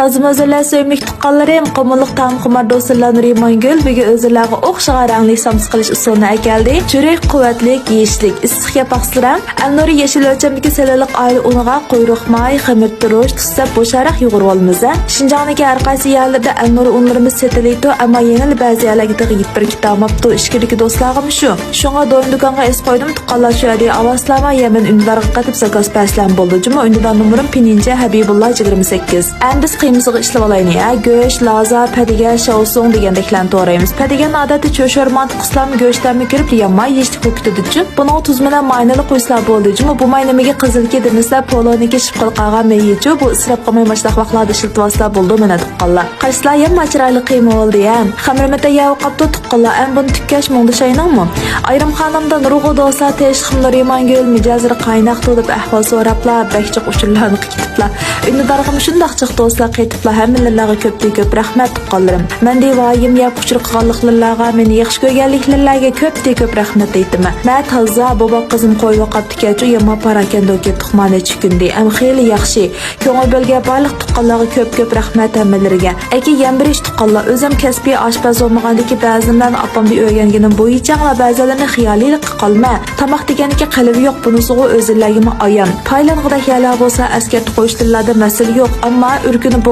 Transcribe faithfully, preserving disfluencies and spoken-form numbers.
ئازىم ھۆزۈرلەر سۆيۈملۈك تۇغقانلىرىم، قۇمۇللۇق تائام خۇمار دوستلار نۇرىمان گۈل بۈگۈن ئۆزلىرىگە ئوخشىغان رەڭلىك سامسا قىلىش ئۇسۇلىنى ئەكەلدى. چۈرۈك، قۇۋۋەتلىك، يېيىشلىك، ئىسسىق ياپاقسىز رەڭ. ئەلنۇرى يېشىل ئۆلچەمدىكى سېلىنلىق ئائىلە ئۇنىغا قۇيرۇق ماي، خېمىر تۇرۇش، تۇز سەپ بوشراق يۇغۇرۇۋالىمىز ھە. شىنجاڭدىكى ھەر قايسى يەرلىرىدە ئەلنۇرى ئۇنلىرىمىز سېتىلىدۇ، ئەمما يەنىلا بەزى يەرلەرگە تېخى يېتىپ بېرىپ كېتەلمەپتۇ. ئىچكىرىدىكى دوستلارغىمۇ شۇ. شۇڭا دويۇن دۇكانغا ئېسىپ قويدۇم، تۇغقانلار شۇ يەردىكى ئاۋاتسىلەرمۇ يەمەن ئۈندىدارغا قېتىپ زاكاز بەرسىلەرمۇ بولىدۇ. جۇمۇ ئۈندىدار نومۇرۇم پىنيىنچە ھەبىبۇللا يىگىرمە سەككىز. ئەمدى بىز قىيمىسىغا ئىشلىۋالايلى ھە. گۆش، لازا، پەدىگە، شاۋسۇڭ دېگەندەكلەرنى تورايمىز. پەدىگەننىڭ ئادەتتە چۆشۈرە مانتا قىلسىلارمۇ گۆشلەرمۇ كىرىپ يانماي يېيىشلىك بولۇپ كېتىدۇچۇ. بۇنىڭغا تۇز بىلەن ماينىلا قۇيسىلا بولدى. جۇمۇ بۇ ماي نېمىگە قىزىلكى دېمىسىلەر، پولونىڭكى شىپقىلىق قالغان مېيىچۇ، بۇ ئىسراپ قىلماي ماشۇنداق ۋاقىتلاردا ئىشلىتىۋالسىلا بولىدۇ مانا تۇغقانلار. قايسىلار يەم ما چىرايلىق قىيما بولدى ھە. خەمىرىمۇ تەييار بولۇپ قاپتۇ تۇغقانلار، ئەم بۇنى تۈككەچ مۇڭدىشاينىڭمۇ؟ ئايرىم خانىمدا نۇرغۇن دوستلار تېشىقىم نۇرىمانگۈل مىجەزلىرى قايناقتۇ دەپ ئەھۋال سوراپلا، بەك جىق ئۇچۇرلارنى قىلىپلا. ئۈندىدارغىمۇ شۇنداق جىق دوستلار قېتىپلا ھەممىلىرىلەرگە كۆپتىن كۆپ رەھمەت تۇغقانلىرىم. مەندە ۋايىم يەپ ئۇچۇر قىلغانلىقلىرىلەرگە، مېنى ياخشى كۆرگەنلىكلىرىلەرگە كۆپتىن كۆپ رەھمەت ئېيتىمەن. مە تازا بوۋاق قىزىم قويۇپ قاپتىكەنچۇ، يەم ما پاراكەندە كېتىپتۇق ما نەچچە كۈندە. ئەم خېلى ياخشى. كۆڭۈل بۆلگەن بارلىق تۇغقانلارغا كۆپ-كۆپ رەھمەت ھەممىلىرىگە. ئەكى يەم بېرىش تۇغقانلار، ئۆزۈم كەسپىي ئاشپەز بولمىغاندىكى بەزىم بىلەن ئاپامدا ئۆگەنگىنىم بويىچەڭلا بەزىلىرىنى خىيالىيلىققا قالما. تاماق دېگەنكى قىلىۋى يوق، بۇنىسىغۇ ئۆزلەرگىمۇ ئايان. پايلانغۇدەك يەرلەر بولسا ئەسكەرتىپ قويۇشلىرىلاردا مەسىلە يوق، ئەمما ئۆركۈنۈپ